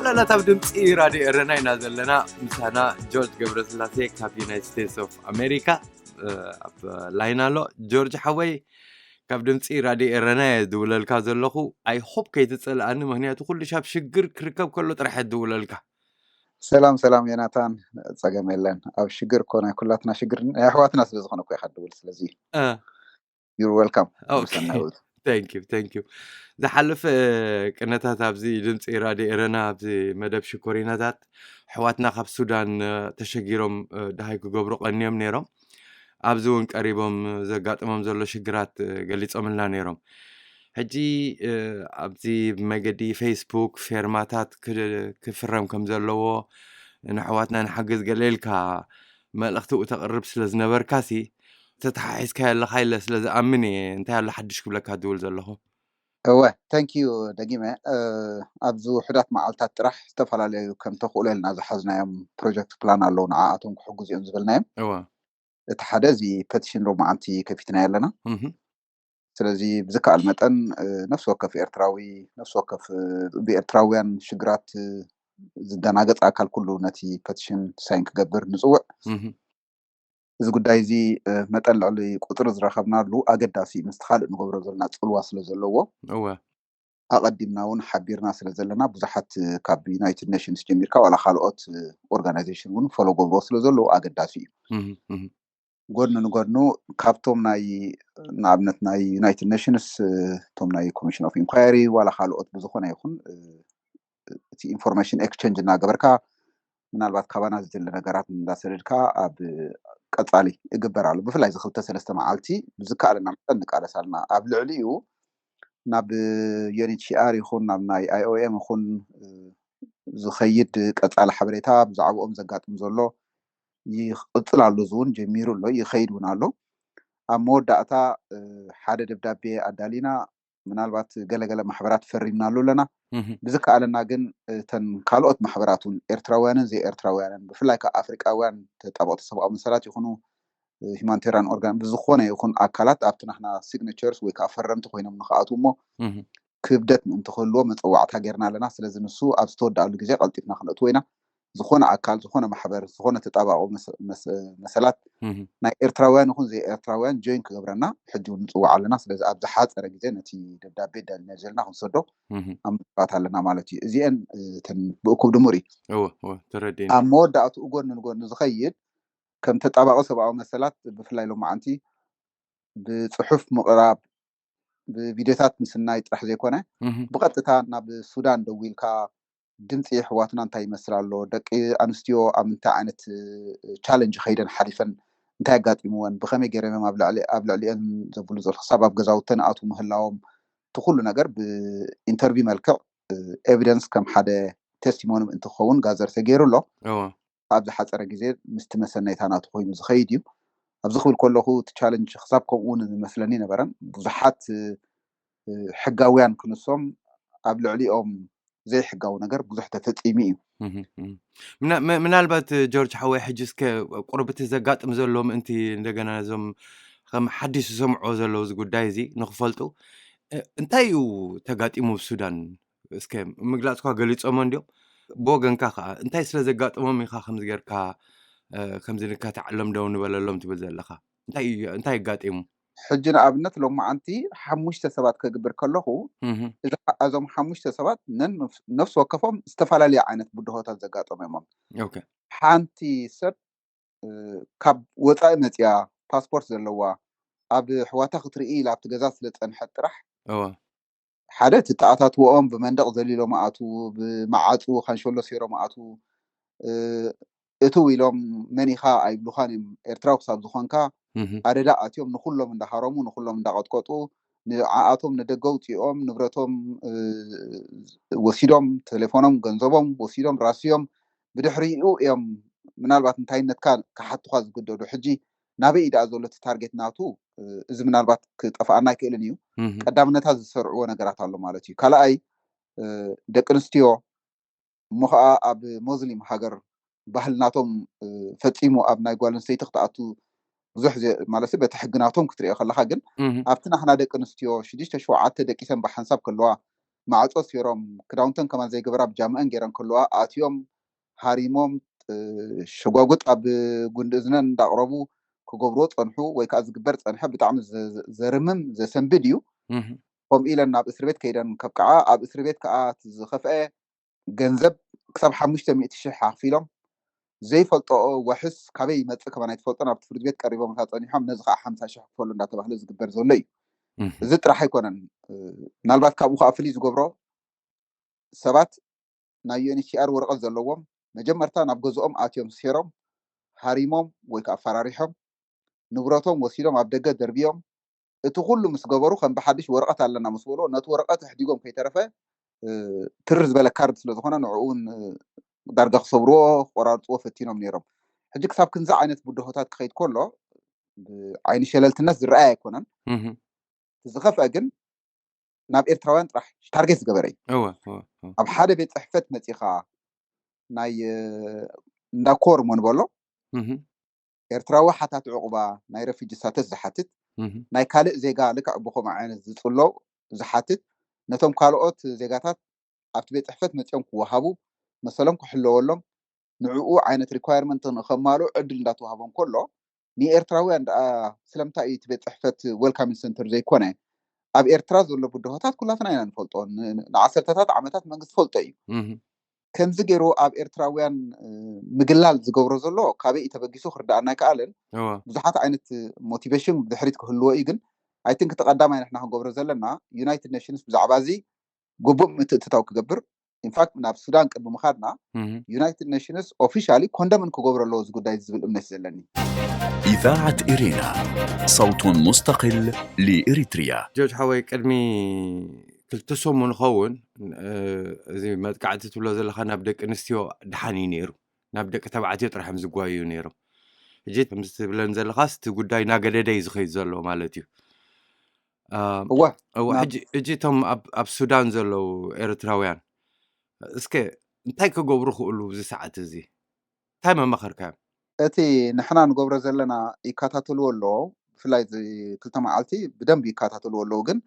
ላላት ኣብ ድምፂ ራድዮ ኤረና ኢና ዘለና። ምሳና ጆርጅ ገብረስላሴ ካብ ዩናይትድ ስቴትስ ኦፍ ኣሜሪካ ኣብ ላይን ኣሎ። ጆርጅ ሓወይ፣ ካብ ድምፂ ራድዮ ኤረና እየ ዝድውለልካ ዘለኹ። ኣይ ሆፕ ከይትፀልኣኒ፣ ምክንያቱ ኩሉ ሻብ ሽግር ክርከብ ከሎ ጥራሕ እየ ዝድውለልካ። ሰላም ሰላም ዮናታን፣ ፀገም የለን። ኣብ ሽግር እኮ ናይ ኩላትና ሽግር ናይ ኣሕዋትና ስለ ዝኾነ እኮ ኢኻ ትድውል። ስለዚ እ፣ you're welcome። ኦኬ። Thank you, thank you። ዝሓለፈ ቅነታት ኣብዚ ድምፂ ራድዮ ኤረና ኣብዚ መደብ ሽኮሪናታት ኣሕዋትና ካብ ሱዳን እ፣ ተሸጊሮም እ፣ ደሃይ ክገብሩ ቀንዮም ነይሮም። ኣብዚ እውን ቀሪቦም ዘጋጥሞም ዘሎ ሽግራት እ፣ ገሊፆምልና ነይሮም። ሕጂ እ፣ ኣብዚ ብመገዲ ፌስቡክ ፌርማታት ክ- ክፍረም ከም ዘለዎ፣ ንኣሕዋትና ንሓግዝ ገለ ኢልካ መልእኽቲ ተቕርብ ስለ ዝነበርካሲ፣ ተተሓሒዝካዮ ኣለኻ ኢለ ስለ ዝኣምን እየ። እንታይ ኣሎ ሓድሽ ክብለካ ዝብል ዘለኹ? እወ፣ thank you ደጊመ። እ፣ ኣብዚ ውሑዳት መዓልታት ጥራሕ ዝተፈላለዩ ከም ተኽእሎ ኢልና ዝሓዝናዮም ፕሮጀክት ፕላን ኣለዉ፣ ንዓኣቶም ክሕግዙ እዮም ዝበልናዮም። እወ። እቲ ሓደ እዚ ፐቲሽን ሎማዓንቲ ከፊትና ኣለና። እህ፣ ስለዚ ብዝከኣል መጠን እ፣ ነፍሲ ወከፍ ኤርትራዊ፣ ነፍሲ ወከፍ እ፣ ብኤርትራውያን ሽግራት እ፣ ዝደናገጽ ኣካል ኩሉ ነቲ ፐቲሽን ሳይን ክገብር ንጽውዕ። እህ፣ እዚ ጉዳይ እዚ እ፣ መጠን ልዕሊ ቁጽሪ ዝረኸብናሉ ኣገዳሲ እዩ። ምስቲ ካልእ ንገብሮ ዘለና ጽልዋ ስለ ዘለዎ እወ። ኣቐዲምና እውን ሓቢርና ስለ ዘለና ብዙሓት እ፣ ካብ ዩናይትድ ኔሽንስ ጀሚርካ ዋላ ካልኦት ኦርጋናይዜሽን እውን ፎሎ ገብርዎ ስለ ዘለዉ ኣገዳሲ እዩ። እህ፣ እህ፣ ጎኒ ንጎኑ ካብቶም ናይ ንኣብነት ናይ ዩናይትድ ኔሽንስ እ፣ እቶም ናይ ኮሚሽን ኦፍ ኢንኳየሪ ዋላ ካልኦት ብዝኾነ ይኹን እ፣ እቲ ኢንፎርሜሽን ኤክስቸንጅ እናገበርካ ምናልባት ካባና ዝድለ ነገራት እንዳሰደድካ ኣብ ቀጻሊ እግበር ኣሎ። ብፍላይ እዚ ክልተ ሰለስተ መዓልቲ ብዝከኣለና መጠን ንቃለስ ኣለና። ኣብ ልዕሊኡ ናብ ዩኤንኤችሲኣር ይኹን ናብ ናይ ኣይኦኤም ይኹን እ፣ ዝኸይድ ቀጻሊ ሓበሬታ ብዛዕባኦም ዘጋጥም ዘሎ ይቕጽል ኣሎ። እዚ እውን ጀሚሩ ኣሎ፣ ይኸይድ እውን ኣሎ። ኣብ መወዳእታ እ፣ ሓደ ደብዳቤ ኣዳሊና ምናልባት ገለገለ ማሕበራት ፈሪምናሉ ኣለና። እህ፣ ብዝከኣለና ግን እተን ካልኦት ማሕበራት እውን ኤርትራውያንን ዘይኤርትራውያንን ብፍላይ ከዓ ኣፍሪቃውያን ተጣበቕቲ ሰብኣዊ መሰላት ይኹኑ ሂማኒቴሪያን ኦርጋን ብዝኾነ ይኹን ኣካላት ኣብቲ ናትና ሲግነቸርስ ወይ ከዓ ፈረምቲ ኮይኖም ንክኣትዉ እሞ እህ፣ ክብደት ምእንቲ ክህልዎ መፀዋዕታ ጌርና ኣለና። ስለዚ ንሱ ኣብ ዝተወዳኣሉ ግዜ ቀልጢፍና ክነእትዎ ኢና። ዝኾነ ኣካል፣ ዝኾነ ማሕበር፣ ዝኾነ ተጣባቂ መሰ- መሰ- መሰላት እህ፣ ናይ ኤርትራውያን ይኹን ዘይኤርትራውያን ጆይን ክገብረና ሕጂ እውን ንፅዋዕ ኣለና። ስለዚ ኣብ ዝሓፀረ ግዜ ነቲ ደብዳቤ ዳልና ዘለና ክንሰዶ እህ፣ ኣብ ምጥራት ኣለና ማለት እዩ። እዚአን እተን ብእኩብ ድሙር እዩ። እወ፣ እወ፣ ተረዲእኒ። ኣብ መወዳእትኡ ጎኒ ንጎኒ ዝኸይድ ከም ተጣባቂ ሰብኣዊ መሰላት ብፍላይ ሎማዓንቲ ብፅሑፍ ምቕራብ ብቪድዮታት ምስናይ ጥራሕ ዘይኮነ እህ፣ ብቐጥታ ናብ ሱዳን ደዊልካ ድምፂ ኣሕዋትና እንታይ ይመስል ኣሎ፣ ደቂ ኣንስትዮ ኣብ ምንታይ ዓይነት ቻለንጅ ከይደን ሓሊፈን እንታይ ኣጋጢምወን፣ ብኸመይ ገይሮም እዮም ኣብ ልዕሊ ኣብ ልዕሊአን ዘብሉ ዘሎ ክሳብ ኣብ ገዛውተን ኣትዉ ምህላዎም እቲ ኩሉ ነገር ብኢንተርቪው መልክዕ ኤቪደንስ ከም ሓደ ቴስቲሞኒ ምእንቲ ክኸውን ጋዘር ተገይሩ ኣሎ። እወ። ኣብ ዝሓፀረ ግዜ ምስቲ መሰነይታ ናቱ ኮይኑ ዝኸይድ እዩ። ኣብዚ ክብል ከለኹ እቲ ቻለንጅ ክሳብ ከምኡ እውን ዝመስለኒ ነበረን። ብዙሓት እ፣ ሕጋውያን ክንሶም ኣብ ልዕሊኦም ዘይሕጋዊ ነገር ብዙሕ ተፈፂሙ እዩ። እህ፣ እህ። ምና- ም- ምናልባት ጆርጅ ሓወይ ሕጂ እስከ ቁርብቲ ዘጋጥም ዘሎ ምእንቲ እንደገና እዞም ከም ሓዲሽ ዝሰምዖ ዘለዉ እዚ ጉዳይ እዚ ንክፈልጡ እ፣ እንታይ እዩ ተጋጢሙ ኣብ ሱዳን? እስከ ምግላፅኳ ገሊፆሞ እንዲዮም ብወገንካ ከዓ እንታይ ስለ ዘጋጥሞም ኢኻ ከምዚ ጌርካ እ፣ ከምዚ ንካ ተዓሎም ደው ንበለሎም ትብል ዘለኻ እንታይ እዩ እንታይ ኣጋጢሙ? ሕጂ ንኣብነት ሎማዓንቲ ሓሙሽተ ሰባት ከግብር ከለኹ እህ፣ እዚ ሓ- እዞም ሓሙሽተ ሰባት ነን ነፍስ- ነፍሲ ወከፎም ዝተፈላለየ ዓይነት ብድሆታት ዘጋጠሙ እዮም። ኦኬ። ሓንቲ ሰብ እ፣ ካብ ወፃኢ መፅያ ፓስፖርት ዘለዋ ኣብ ኣሕዋታ ክትርኢ ኢላ ኣብቲ ገዛ ስለ ዝፀንሐት ጥራሕ እወ። ሓደ እቲ ተኣታትወኦም ብመንደቕ ዘሊሎም ኣቱ ብመዓፁ ካንሸሎ ሰይሮም ኣቱ እ፣ እትው ኢሎም መን ኢኻ ኣይብሉኻን እዮም። ኤርትራዊ ክሳብ ዝኾንካ እህ፣ ኣደዳ ኣትዮም ንኩሎም እንዳሃረሙ ንኩሎም እንዳቐጥቀጡ ንዓኣቶም ንደገ ውፅኦም ንብረቶም እ፣ ወሲዶም ቴሌፎኖም ገንዘቦም ወሲዶም ራስዮም ብድሕሪኡ እዮም ምናልባት እንታይነትካ ክሓቱኻ ዝግደዱ። ሕጂ ናበይ እዩ ደኣ ዘሎ እቲ ታርጌት ናቱ? እ፣ እዚ ምናልባት ክጠፍኣና ኣይክእልን እዩ። እህ፣ ቀዳምነታት ዝሰርዕዎ ነገራት ኣሎ ማለት እዩ። ካልኣይ እ፣ ደቂ ኣንስትዮ እሞ ከዓ ኣብ ሞዝሊም ሃገር ባህልናቶም እ፣ ፈፂሙ ኣብ ናይ ጓል ኣንስተይቲ ክትኣቱ ብዙሕ ዘ- ማለት በቲ ሕግናቶም ክትሪኦ ከለካ ግን እህ፣ ኣብቲ ናትና ደቂ ኣንስትዮ ሽዱሽተ ሸውዓተ ደቂሰን ብሓንሳብ ከለዋ ማዕጾ ሲሮም፣ ክዳውንተን ከማን ዘይገበራ ብጃምአን ገይረን ከለዋ ኣትዮም ሃሪሞም፣ እ፣ ሸጓጉጥ ኣብ ጉንዲ እዝነን እንዳቕረቡ ክገብርዎ ጸንሑ፣ ወይ ከዓ ዝግበር ጸንሐ ብጣዕሚ ዘ-፣ ዘ-፣ ዘርምም ዘሰንብድ እዩ። እህ። ከምኡ ኢለን ናብ እስር ቤት ከይደን ከብቅዓ፣ ኣብ እስር ቤት ከዓ እቲ ዝኸፍአ ገንዘብ ክሳብ ሓሙሽተ ሚእቲ ሽሕ ኣኽፊሎም፣ ዘይፈልጦ ዋሕስ ካበይ ይመጽእ ከማን ኣይትፈልጦን፣ ኣብቲ ፍርድ ቤት ቀሪቦም እታ ጸኒሖም ነዚ ከዓ ሓምሳ ሽሕ ክፈሉ እንዳተባህለ ዝግበር ዘሎ እዩ። እህ። እዚ ጥራሕ ኣይኮነን። እ፣ ምናልባት ካብኡ ከዓ ፍልይ ዝገብሮ ሰባት ናይ ዩ ኤን ኤች ሲ ኣር ወረቐት ዘለዎም መጀመርታ ናብ ገዝኦም ኣትዮም ሴሮም ሃሪሞም ወይ ከዓ ኣፈራሪሖም ንብረቶም ወሲዶም ኣብ ደገ ደርብዮም እቲ ኩሉ ምስ ገበሩ ከም ብሓድሽ ወረቐት ኣለና ምስ በልዎ ነቲ ወረቐት ኣሕዲጎም ከይተረፈ እ፣ ትርር ዝበለ ካርድ ስለ ዝኾነ ንዕኡ እውን እ፣ ዳርጋ ክሰብርዎ ክቆራርፅዎ ፈቲኖም ነይሮም። ሕጂ ክሳብ ክንዚ ዓይነት ብድሆታት ክኸይድ ከሎ ብዓይኒ ሸለልትነት ዝረኣይ ኣይኮነን። እህ። እቲ ዝኸፍአ ግን ናብ ኤርትራውያን ጥራሕ ታርጌት ዝገበረ እዩ። እወ እወ እወ። ኣብ ሓደ ቤት ጽሕፈት መጺኻ ናይ እ፣ እንዳ ኮር እሞ ንበሎ እህ። ኤርትራዊ ሓታት ዕቑባ፣ ናይ ረፊጂ ስታተስ ዝሓትት፣ እህ። ናይ ካልእ ዜጋ ልክዕ ብኸምኡ ዓይነት ዝጽሎ ዝሓትት፣ ነቶም ካልኦት ዜጋታት ኣብቲ ቤት ጽሕፈት መጺኦም ክወሃቡ፣ መሰሎም ክሕለወሎም፣ ንዕኡ ዓይነት ሪኳየርመንት ንኸማልኡ ዕድል እንዳተዋህቦም ከሎ፣ ንኤርትራውያን ደኣ ስለምንታይ እዩ እቲ ቤት ጽሕፈት ዌልካሚንግ ሰንተር ዘይኮነ? ኣብ ኤርትራ ዘሎ ብድሆታት ኩላትና ኢና ንፈልጦ። ን-፣ ን-፣ ንዓሰርተታት ዓመታት መንግስቲ ፈልጦ እዩ። እህ። ከምዚ ገይሩ ኣብ ኤርትራውያን እ፣ ምግላል ዝገብሮ ዘሎ ካበይ እዩ ተበጊሱ ክርዳኣና ኣይከኣልን። እወ። ብዙሓት ዓይነት ሞቲቬሽን ብድሕሪት ክህልዎ እዩ፣ ግን ኣይ ቲንክ እቲ ቀዳማይ ንሕና ክንገብሮ ዘለና ዩናይትድ ኔሽንስ ብዛዕባ እዚ ግቡእ ምትእትታው ክገብር። ኢንፋክት ናብ ሱዳን ቅድሚ ምኻድና እህ። ዩናይትድ ኔሽንስ ኦፊሻሊ ኮንደምን ክገብሮ ኣለዎ እዚ ጉዳይ ዝብል እምነት ዘለኒ። إذاعة إرينا، صوت مستقل لإريتريا. ጆርጅ ሓወይ ቅድሚ ክልተ ሰሙን ኸውን እ፣ እዚ መጥቃዕቲ ትብሎ ዘለኻ ናብ ደቂ ኣንስትዮ ድሓን እዩ ነይሩ። ናብ ደቂ ተባዕትዮ ጥራሕ እዮም ዝጓዩ ነይሮም። ሕጂ ከምዚ ትብለን ዘለኻስ እቲ ጉዳይ እናገደደ እዩ ዝኸይድ ዘሎ ማለት እዩ። እ፣ እወ እወ፣ ናብ ሕጂ ሕጂ እቶም ኣብ ኣብ ሱዳን ዘለዉ ኤርትራውያን እስከ እንታይ ክገብሩ ክእሉ ኣብዚ ሰዓት እዚ? እንታይ መመኸርካዮም? እቲ ንሕና ንገብሮ ዘለና ይከታተልዎ ኣለዎ። ብፍላይ እዚ ክልተ መዓልቲ ብደንብ ይከታተልዎ ኣለዉ። ግን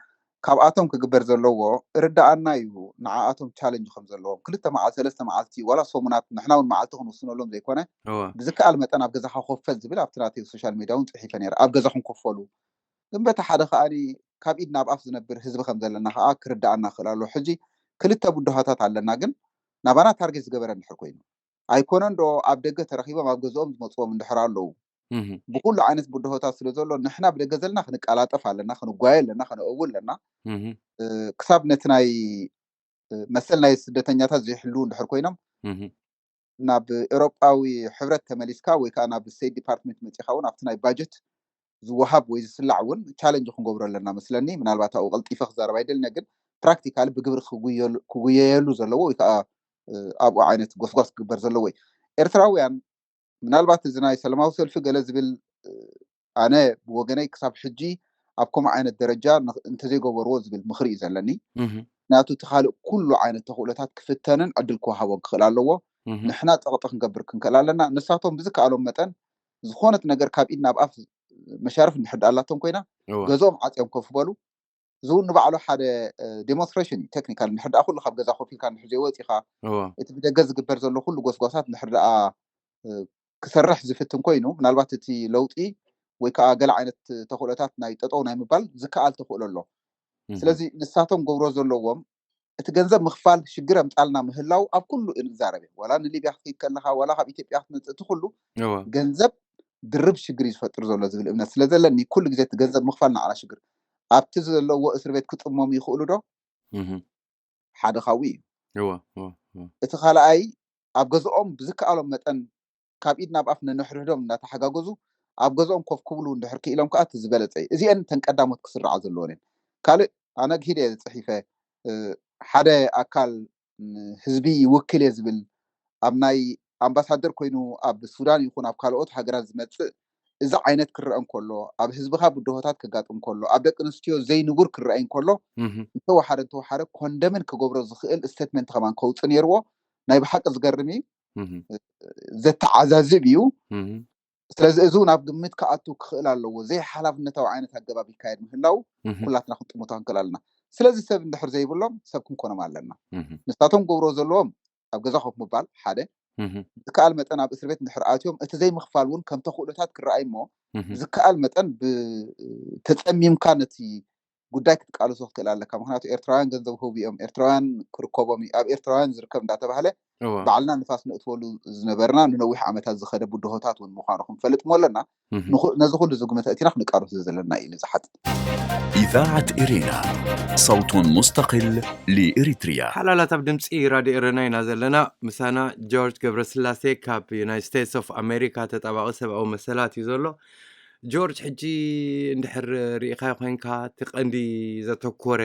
ካብኣቶም ክግበር ዘለዎ ርዳኣና እዩ። ንዓኣቶም ቻለንጅ ከም ዘለዎም ክልተ መዓልቲ ሰለስተ መዓልቲ ዋላ ሰሙናት ንሕና እውን መዓልቲ ክንውስነሎም ዘይኮነ እወ። ብዝከኣል መጠን ኣብ ገዛኻ ኮፈል ዝብል ኣብቲ ናተይ ሶሻል ሚድያ እውን ፅሒፈ ነይረ። ኣብ ገዛኹም ኮፈሉ። ግን በቲ ሓደ ከኣኒ ካብ ኢድ ናብ ኣፍ ዝነብር ህዝቢ ከም ዘለና ከዓ ክርዳኣና ክእል ኣሎ። ሕጂ ክልተ ብድሆታት ኣለና። ግን ናባና ታርጌት ዝገበረ እንድሕር ኮይኑ ኣይኮነን ዶ ኣብ ደገ ተረኺቦም ኣብ ገዝኦም ዝመፅዎም እንድሕር ኣለዉ እህ። ብኩሉ ዓይነት ብድሆታት ስለ ዘሎ ንሕና ብደገ ዘለና ክንቀላጠፍ ኣለና፣ ክንጓየ ኣለና፣ ከነእው ኣለና። እህ። እ፣ ክሳብ ነቲ ናይ እ፣ መሰል ናይ ስደተኛታት ዘይሕልዉ እንድሕር ኮይኖም እህ። ናብ ኤውሮጳዊ ሕብረት ተመሊስካ ወይ ከዓ ናብ ስቴት ዲፓርትመንት መፂኻ እውን ኣብቲ ናይ ባጀት ዝወሃብ ወይ ዝስላዕ እውን ቻለንጅ ክንገብሮ ኣለና መስለኒ። ምናልባት ኣብኡ ቀልጢፈ ክዛረብ ኣይደልነ፣ ግን ፕራክቲካሊ ብግብሪ ክጉየሉ- ክጉየየሉ ዘለዎ ወይ ከዓ እ፣ ኣብኡ ዓይነት ጎስጓስ ክግበር ዘለዎ እዩ። ኤርትራውያን ምናልባት እዚ ናይ ሰላማዊ ሰልፊ ገለ ዝብል እ፣ ኣነ ብወገነይ ክሳብ ሕጂ ኣብ ከምኡ ዓይነት ደረጃ ን- እንተዘይገበርዎ ዝብል ምኽሪ እዩ ዘለኒ። እህ። ምክንያቱ እቲ ካልእ ኩሉ ዓይነት ተኽእሎታት ክፍተንን ዕድል ክወሃቦን ክኽእል ኣለዎ። እህ። ንሕና ጸቕጢ ክንገብር ክንክእል ኣለና። ንሳቶም ብዝከኣሎም መጠን ዝኾነት ነገር ካብ ኢድ ናብ ኣፍ መሻርፍ እንድሕር ደኣ ኣላቶም ኮይና እወ። ገዝኦም ዓጽዮም ኮፍ በሉ። እዚ እውን ንባዕሉ ሓደ ዴሞንስትሬሽን እዩ። ቴክኒካል እንድሕር ደኣ ኩሉ ካብ ገዛ ኮፍ ኢልካ እንድሕር ዘይወፂኻ እወ። እቲ ብደገ ዝግበር ዘሎ ኩሉ ጎስጓሳት እንድሕር ደኣ እ፣ ክሰርሕ ዝፍትን ኮይኑ ምናልባት እቲ ለውጢ ወይ ከዓ ገለ ዓይነት ተኽእሎታት ናይ ጠጠው ናይ ምባል ዝከኣል ተኽእሎ ኣሎ። እህ። ስለዚ ንሳቶም ገብሮ ዘለዎም እቲ ገንዘብ ምኽፋል ሽግር ኣምጻልና ምህላው ኣብ ኩሉ እንዛረብ እየ። ዋላ ንሊብያ ክትከይድ ከለኻ ዋላ ካብ ኢትዮጵያ ክትመጽእ እቲ ኩሉ እወ። ገንዘብ ድርብ ሽግር እዩ ዝፈጥር ዘሎ ዝብል እምነት ስለ ዘለኒ ኩሉ ግዜ እቲ ገንዘብ ምኽፋል ንዓና ሽግር ኣብቲ ዘለዎ እስር ቤት ክጥሞም ይኽእሉ ዶ? እህ። ሓደ ካብኡ እዩ። እወ እወ እወ። እቲ ካልኣይ ኣብ ገዝኦም ብዝከኣሎም መጠን ካብ ኢድ ናብ ኣፍ ነንሕድሕዶም እናተሓጋገዙ ኣብ ገዝኦም ኮፍ ክብሉ እንድሕር ክኢሎም ከዓ እቲ ዝበለፀ እዩ። እዚአን ተን ቀዳሞት ክስርዓ ዘለወን እየን። ካልእ ኣነ ግሂደ እየ ዝፅሒፈ እ፣ ሓደ ኣካል ም፣ ህዝቢ ይውክል እየ ዝብል ኣብ ናይ ኣምባሳደር ኮይኑ ኣብ ሱዳን ይኹን ኣብ ካልኦት ሃገራት ዝመፅእ እዚ ዓይነት ክረአ እንከሎ ኣብ ህዝብኻ ብድሆታት ከጋጥም ከሎ ኣብ ደቂ ኣንስትዮ ዘይንቡር ክረኣይ እንከሎ እህ። እንተወሓደ እንተወሓደ ኮንደምን ክገብሮ ዝኽእል ስቴትመንት ከማን ከውፅእ ነይርዎ። ናይ ብሓቂ ዝገርም እዩ። እህ። ዘተዓዛዝብ እዩ። እህ። ስለዚ እዚ እውን ኣብ ግምት ክኣቱ ክኽእል ኣለዎ። ዘይሓላፍነታዊ ዓይነት ኣገባብ ይካየድ ምህላው እህ። ኩላትና ክንጥምቶ ክንክእል ኣለና። ስለዚ ሰብ እንድሕር ዘይብሎም ሰብ ክንኮኖም ኣለና። ንሳቶም ገብሮ ዘለዎም ኣብ ገዛ ኮፍ ምባል ሓደ፣ ዝከኣል መጠን ኣብ እስር ቤት እንድሕር ኣትዮም እቲ ዘይምኽፋል እውን ከም ተኽእሎታት ክረኣይ እሞ ዝከኣል መጠን ተጸሚምካ ነቲ ጉዳይ ክትቃለሶ ክትክእል ኣለካ። ምክንያቱ ኤርትራውያን ገንዘብ ህቡ እዮም፣ ኤርትራውያን ክርከቦም እዩ፣ ኣብ ኤርትራውያን ዝርከብ እንዳተባህለ ባዕልና ንፋስ ነእትወሉ ዝነበርና ንነዊሕ ዓመታት ዝኸደ ብድሆታት እውን ምዃኑ ክንፈልጥ እሞ ኣለና። ነዚ ኩሉ ዝግምት ኣእቲና ክንቃለሶ ዘለና እዩ ንዝሓት። إذاعة إرينا صوت مستقل لإريتريا. ሓላላት ኣብ ድምፂ ራድዮ ኤረና ኢና ዘለና። ምሳና ጆርጅ ገብረስላሴ ካብ ዩናይትድ ስቴትስ ኦፍ ኣሜሪካ ተጣባቂ ሰብኣዊ መሰላት እዩ ዘሎ። ጆርጅ፣ ሕጂ እንድሕር ርኢኻዮ ኮይንካ እቲ ቀንዲ ዘተኮረ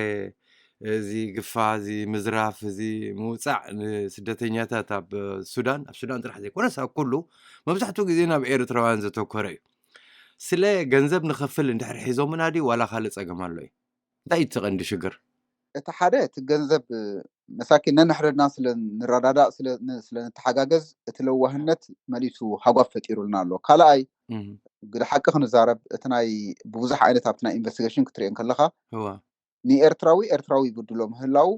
እዚ ግፋ፣ እዚ ምዝራፍ፣ እዚ ምውፃዕ ንስደተኛታት ኣብ ሱዳን፣ ኣብ ሱዳን ጥራሕ ዘይኮነስ ኣብ ኩሉ መብዛሕትኡ ግዜ ናብ ኤርትራውያን ዘተኮረ እዩ። ስለ ገንዘብ ንኸፍል እንድሕር ሒዞምና ድዩ ዋላ ካልእ ጸገም ኣሎ እዩ? እንታይ እዩ እቲ ቀንዲ ሽግር? እቲ ሓደ እቲ ገንዘብ መሳኪን ነንሕድና ስለ ንረዳዳእ ስለ ንተሓጋገዝ እቲ ለዋህነት መሊሱ ሃጓፍ ፈጢሩልና ኣሎ። ካልኣይ ግደ ሓቂ ክንዛረብ እቲ ናይ ብብዙሕ ዓይነት ኣብቲ ናይ ኢንቨስቲጌሽን ክትሪኦ ከለኻ ንኤርትራዊ ኤርትራዊ ይብድሎ ምህላው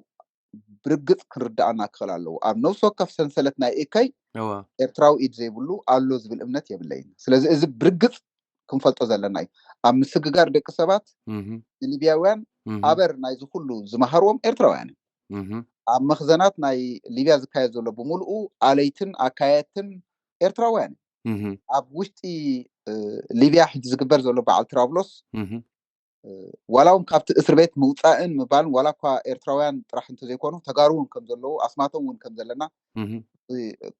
ብርግጽ ክንርዳኣና ክኽእል ኣለዎ። ኣብ ነፍሲ ወከፍ ሰንሰለት ናይ እከይ ኤርትራዊ ኢድ ዘይብሉ ኣሎ ዝብል እምነት የብለይን። ስለዚ እዚ ብርግጽ ክንፈልጦ ዘለና እዩ። ኣብ ምስግጋር ደቂ ሰባት ንሊብያውያን ኣበር ናይዚ ኩሉ ዝመሃርዎም ኤርትራውያን እዮም። ኣብ መኽዘናት ናይ ሊብያ ዝካየድ ዘሎ ብምልኡ ኣለይትን ኣካየድትን ኤርትራውያን እዮም። ኣብ ውሽጢ ሊብያ ሕጂ ዝግበር ዘሎ በዓል ትራብሎስ ዋላ እውን ካብቲ እስር ቤት ምውፃእን ምባልን ዋላ እኳ ኤርትራውያን ጥራሕ እንተዘይኮኑ ተጋሩ እውን ከም ዘለዉ ኣስማቶም እውን ከም ዘለና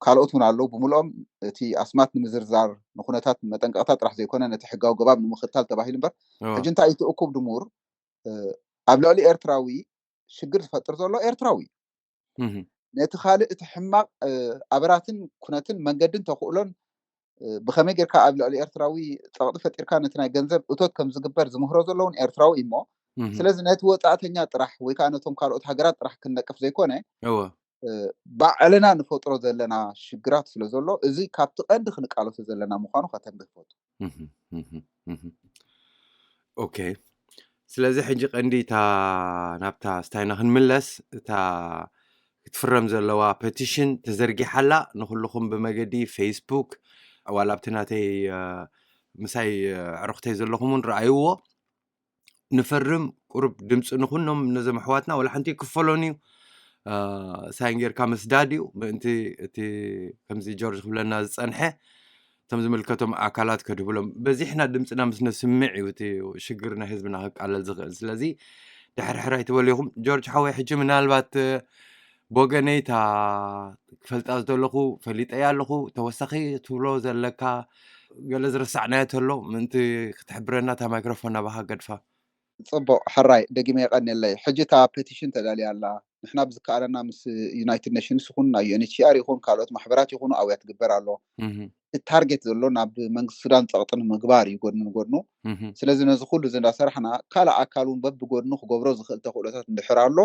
ካልኦት እውን ኣለዉ። ብምልኦም እቲ ኣስማት ንምዝርዛር ንኩነታት መጠንቀቕታ ጥራሕ ዘይኮነ ነቲ ሕጋዊ ገባብ ንምኽታል ተባሂሉ እምበር ሕጂ እንታይ እቲ እኩብ ድሙር ኣብ ልዕሊ ኤርትራዊ ሽግር ዝፈጥር ዘሎ ኤርትራዊ እዩ። ነቲ ካልእ እቲ ሕማቕ ኣበራትን ኩነትን መንገድን ተኽእሎን ብኸመይ ጌርካ ኣብ ልዕሊ ኤርትራዊ ጸቕጢ ፈጢርካ ነቲ ናይ ገንዘብ እቶት ከም ዝግበር ዝምህሮ ዘለውን ኤርትራዊ እሞ ስለዚ ነቲ ወጻእተኛ ጥራሕ ወይ ከዓ ነቶም ካልኦት ሃገራት ጥራሕ ክንነቅፍ ዘይኮነ ባዕልና ንፈጥሮ ዘለና ሽግራት ስለ ዘሎ እዚ ካብቲ ቀንዲ ክንቃለሶ ዘለና ምዃኑ ከተንብህ ፈቱ። ኦኬ፣ ስለዚ ሕጂ ቀንዲ እታ ናብታ ስታይና ክንምለስ እታ ክትፍረም ዘለዋ ፐቲሽን ተዘርጊሓላ ንኩልኹም ብመገዲ ፌስቡክ ዋላ ኣብቲ ናተይ ምሳይ ዕርኽተይ ዘለኹም እውን ረኣይዎ። ንፈርም ቁሩብ ድምፂ ንኩኖም ነዞም ኣሕዋትና ዋላ ሓንቲ ክፈሎን እዩ ሳይን ጌርካ ምስዳድ እዩ ምእንቲ እቲ ከምዚ ጆርጅ ክብለና ዝፀንሐ እቶም ዝምልከቶም ኣካላት ከድህብሎም በዚሕና ድምፅና ምስ ነስምዕ እዩ እቲ ሽግር ናይ ህዝብና ክቃለል ዝኽእል። ስለዚ ድሕርሕር ኣይትበሉ ኢኹም። ጆርጅ ሓወይ ሕጂ ምናልባት ብወገነይ እታ ክፈልጣ ዝደለኹ ፈሊጠያ ኣለኹ። ተወሳኺ ትብሎ ዘለካ ገለ ዝረሳዕናዮ ተሎ ምእንቲ ክትሕብረና እታ ማይክሮፎን ናባኻ ገድፋ። ፅቡቕ ሕራይ፣ ደጊመ የቐንየለይ። ሕጂ እታ ፔቲሽን ተዳልያ ኣላ። ንሕና ብዝከኣለና ምስ ዩናይትድ ኔሽንስ ይኹን ናይ ዩኤንኤችሲኣር ይኹን ካልኦት ማሕበራት ይኹኑ ኣውያ ትግበር ኣሎ። እቲ ታርጌት ዘሎ ናብ መንግስቲ ሱዳን ፀቕጢ ንምግባር እዩ ጎድኒ ንጎድኑ። ስለዚ ነዚ ኩሉ እዚ እንዳሰራሕና ካልእ ኣካል እውን በብጎድኑ ክገብሮ ዝኽእል ተኽእሎታት እንድሕር ኣሎ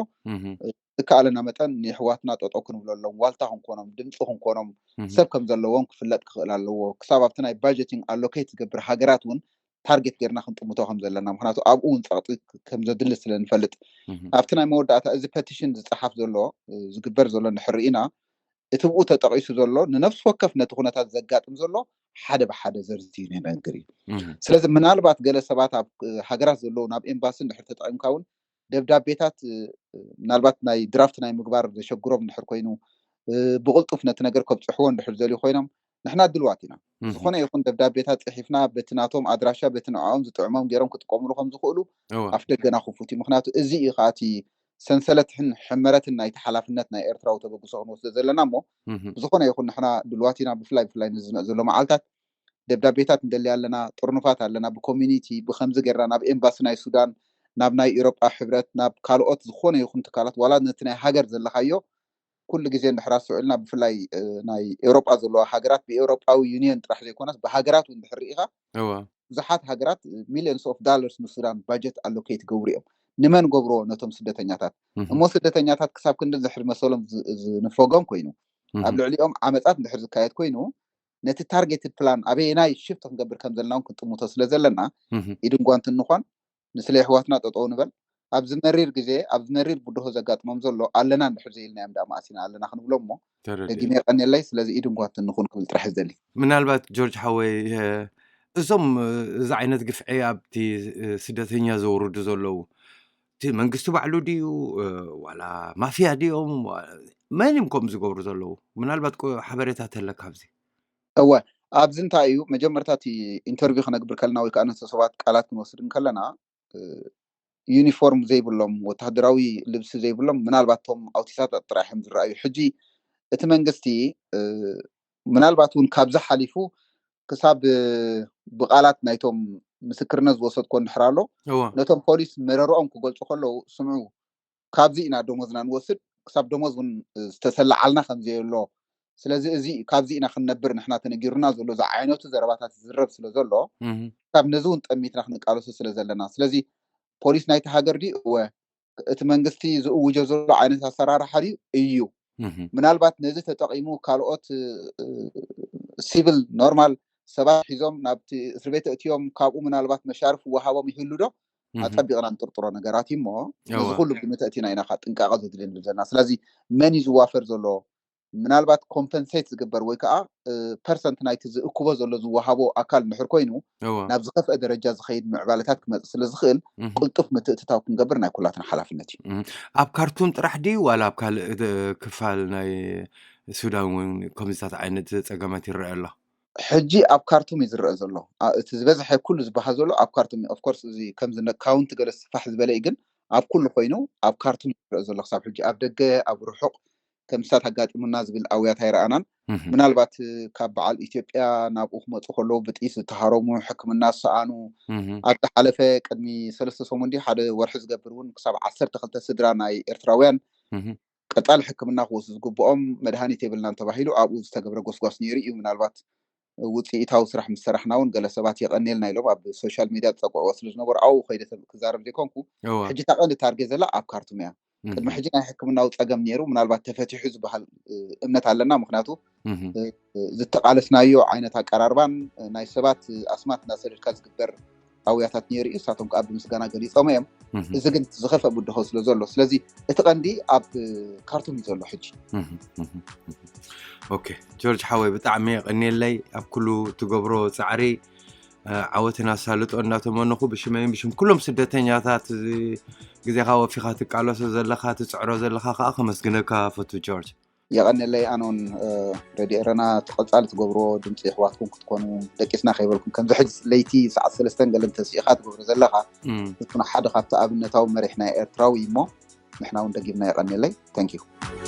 ዝከኣለና መጠን ንየሕዋትና ጠጠው ክንብለሎም ዋልታ ክንኮኖም ድምፂ ክንኮኖም ሰብ ከም ዘለዎም ክፍለጥ ክኽእል ኣለዎ። ክሳብ ኣብቲ ናይ ባጀቲንግ ኣሎኬት ዝገብር ሃገራት እውን ታርጌት ጌርና ክንጥምቶ ከም ዘለና ምክንያቱ ኣብኡ እውን ፀቕጢ ከም ዘድሊ ስለ ንፈልጥ ኣብቲ ናይ መወዳእታ እዚ ፐቲሽን ዝፀሓፍ ዘሎ ዝግበር ዘሎ እንድሕር ርኢና እቲ ብኡ ተጠቒሱ ዘሎ ንነፍሲ ወከፍ ነቲ ኩነታት ዘጋጥም ዘሎ ሓደ ብሓደ ዘርዝዩ ነነግር እዩ። ስለዚ ምናልባት ገለ ሰባት ኣብ ሃገራት ዘለዉ ናብ ኤምባሲ እንድሕር ተጠቒምካ እውን ደብዳቤታት ምናልባት ናይ ድራፍት ናይ ምግባር ዘሸግሮም እንድሕር ኮይኑ ብቕልጡፍ ነቲ ነገር ከብፅሕዎ እንድሕር ዘልዩ ኮይኖም ንሕና ድልዋት ኢና። ዝኾነ ይኹን ደብዳቤታት ፅሒፍና በቲ ናቶም ኣድራሻ በቲ ንዕኦም ዝጥዕሞም ገይሮም ክጥቀምሉ ከም ዝኽእሉ ኣፍ ደገና ክፉት እዩ። ምክንያቱ እዚ እዩ ከዓ እቲ ሰንሰለትን ሕመረትን ናይቲ ሓላፍነት ናይ ኤርትራዊ ተበግሶ ክንወስዶ ዘለና እሞ ብዝኾነ ይኹን ንሕና ድልዋት ኢና። ብፍላይ ብፍላይ ንዝመፅ ዘሎ መዓልታት ደብዳቤታት ንደሊ ኣለና፣ ጥርኑፋት ኣለና፣ ብኮሚኒቲ ብከምዚ ጌርና ናብ ኤምባሲ ናይ ሱዳን፣ ናብ ናይ ኤሮጳ ሕብረት፣ ናብ ካልኦት ዝኾነ ይኹን ትካላት ዋላ ነቲ ናይ ሃገር ዘለካዮ ኩሉ ግዜ እንድሕር ኣስተውዕልና ብፍላይ ናይ ኤውሮጳ ዘለዋ ሃገራት ብኤውሮጳዊ ዩኒየን ጥራሕ ዘይኮነስ ብሃገራት እውን እንድሕር ርኢኻ ብዙሓት ሃገራት ሚሊዮንስ ኦፍ ዳለርስ ንሱዳን ባጀት ኣሎኬት ይገብሩ እዮም። ንመን ገብርዎ? ነቶም ስደተኛታት። እሞ ስደተኛታት ክሳብ ክንዲ ዝሕር መሰሎም ዝንፈጎም ኮይኑ ኣብ ልዕሊኦም ዓመፃት እንድሕር ዝካየድ ኮይኑ ነቲ ታርጌትድ ፕላን ኣበየናይ ሽፍት ክንገብር ከም ዘለና እውን ክንጥምቶ ስለ ዘለና ኢድን ጓንትን ንኾን ንስለ የሕዋትና ጠጠው ንበል። ኣብዚ መሪር ግዜ ኣብዚ መሪር ብድሆ ዘጋጥሞም ዘሎ ኣለና እንድሕር ዘይልናዮም ደኣ መኣሲና ኣለና ክንብሎም እሞ ተረዲእ ደጊመ የቐንየለይ። ስለዚ ኢድ እንኳ ትንኹን ክብል ጥራሕ ዝደሊ። ምናልባት ጆርጅ ሓወይ እዞም እዚ ዓይነት ግፍዒ ኣብቲ ስደተኛ ዘውርዱ ዘለዉ እቲ መንግስቲ ባዕሉ ድዩ ዋላ ማፍያ ድዮም መን እዮም ከምኡ ዝገብሩ ዘለዉ? ምናልባት ሓበሬታ ተለካ ኣብዚ እወ ኣብዚ እንታይ እዩ መጀመርታ እቲ ኢንተርቪው ክነግብር ከለና ወይ ከዓ ነቲ ሰባት ቃላት ክንወስድ እንከለና ዩኒፎርም ዘይብሎም ወታደራዊ ልብሲ ዘይብሎም ምናልባት ቶም ኣውቲሳት ጥራሕ እዮም ዝረኣዩ። ሕጂ እቲ መንግስቲ ምናልባት እውን ካብዚ ሓሊፉ ክሳብ ብቃላት ናይቶም ምስክርነት ዝወሰድኮ እንድሕር ኣሎ ነቶም ፖሊስ መረርኦም ክገልፁ ከለዉ ስምዑ ካብዚ ኢና ደሞዝና ንወስድ ክሳብ ደሞዝ እውን ዝተሰላዓልና ከምዘየሎ ስለዚ እዚ ካብዚ ኢና ክንነብር ንሕና ተነጊሩና ዘሎ ዝዓይነቱ ዘረባታት ዝዝረብ ስለ ዘሎ ካብ ነዚ እውን ጠሚትና ክንቃለሶ ስለ ዘለና ስለዚ ፖሊስ ናይቲ ሃገር ድዩ እወ እቲ መንግስቲ ዝእውጆ ዘሎ ዓይነት ኣሰራርሓ ድዩ እዩ ምናልባት ነዚ ተጠቂሙ ካልኦት ሲቪል ኖርማል ሰባት ሒዞም ናብቲ እስር ቤት እትዮም ካብኡ ምናልባት መሻርፍ ወሃቦም ይህሉ ዶ ኣፀቢቕና ንጥርጥሮ ነገራት እዩ እሞ ነዚ ኩሉ ብምተእቲና ኢና ካ ጥንቃቐ ዘድልየ ንብል ዘለና ስለዚ መን እዩ ዝዋፈር ዘሎ ምናልባት ኮምፐንሴት ዝግበር ወይ ከዓ ፐርሰንት ናይቲ ዝእክቦ ዘሎ ዝወሃቦ ኣካል እንድሕር ኮይኑ ናብ ዝኸፍአ ደረጃ ዝኸይድ ምዕባለታት ክመፅእ ስለ ዝኽእል ቅልጡፍ ምትእትታው ክንገብር ናይ ኩላትና ሓላፍነት እዩ ኣብ ካርቱም ጥራሕ ድዩ ዋላ ኣብ ካልእ ክፋል ናይ ሱዳን እውን ከምዚታት ዓይነት ፀገማት ይረአ ኣሎ ሕጂ ኣብ ካርቱም እዩ ዝረአ ዘሎ እቲ ዝበዝሐ ኩሉ ዝበሃል ዘሎ ኣብ ካርቱም ኦፍኮርስ እዚ ከምዚ ካውንቲ ገለ ስፋሕ ዝበለ እዩ ግን ኣብ ኩሉ ኮይኑ ኣብ ካርቱም ዝረአ ዘሎ ክሳብ ሕጂ ኣብ ደገ ኣብ ርሑቕ ከምስታት ኣጋጢሙና ዝብል ኣውያት ኣይረኣናን ምናልባት ካብ በዓል ኢትዮጵያ ናብኡ ክመፁ ከለዉ ብጥይት ዝተሃረሙ ሕክምና ዝሰኣኑ ኣብ ዝሓለፈ ቅድሚ ሰለስተ ሰሙን ድዩ ሓደ ወርሒ ዝገብር እውን ክሳብ ዓሰርተ ክልተ ስድራ ናይ ኤርትራውያን ቀፃሊ ሕክምና ክወስዱ ዝግብኦም መድሃኒት የብልናን ተባሂሉ ኣብኡ ዝተገብረ ጎስጓስ ነይሩ እዩ ምናልባት ውፅኢታዊ ስራሕ ምስ ሰራሕና እውን ገለ ሰባት የቐንየልና ኢሎም ኣብ ሶሻል ሚድያ ዝፀቅዕዎ ስለ ዝነበሩ ኣብኡ ከይደ ክዛረብ ዘይኮንኩ ሕጂ ታቐንዲ ታርጌ ዘላ ኣብ ካርቱም እያ ቅድሚ ሕጂ ናይ ሕክምናዊ ፀገም ነይሩ ምናልባት ተፈቲሑ ዝበሃል እምነት ኣለና ምክንያቱ ዝተቃለስናዮ ዓይነት ኣቀራርባን ናይ ሰባት ኣስማት እናሰደድካ ዝግበር ኣውያታት ነይሩ እዩ እሳቶም ከዓ ብምስጋና ገሊፆም እዮም እዚ ግን ዝኸፈ ብድሆ ስለ ዘሎ ስለዚ እቲ ቀንዲ ኣብ ካርቱም እዩ ዘሎ ሕጂ ኦኬ ጆርጅ ሓወይ ብጣዕሚ የቐንየለይ ኣብ ኩሉ ትገብሮ ፃዕሪ ዓወትን ኣሳልጦ እናተመነኹ ብሽመይን ብሽም ኩሎም ስደተኛታት እዚ ግዜኻ ወፊኻ ትቃለሶ ዘለኻ ትፅዕሮ ዘለኻ ከዓ ከመስግነካ ፈቱ ጆርጅ የቐንየለይ ኣነውን ሬድዮ ኤረና ተቐፃሊ ትገብርዎ ድምፂ ኣሕዋትኩም ክትኮኑ ደቂስና ከይበልኩም ከምዚ ሕጂ ለይቲ ሰዓት ሰለስተን ገለን ተሲእኻ ትገብሮ ዘለኻ እም፣ ንሕና ሓደ ካብቲ ኣብነታዊ መሪሕ ናይ ኤርትራዊ እዩ እሞ ንሕና እውን ደጊምና የቐንየለይ thank you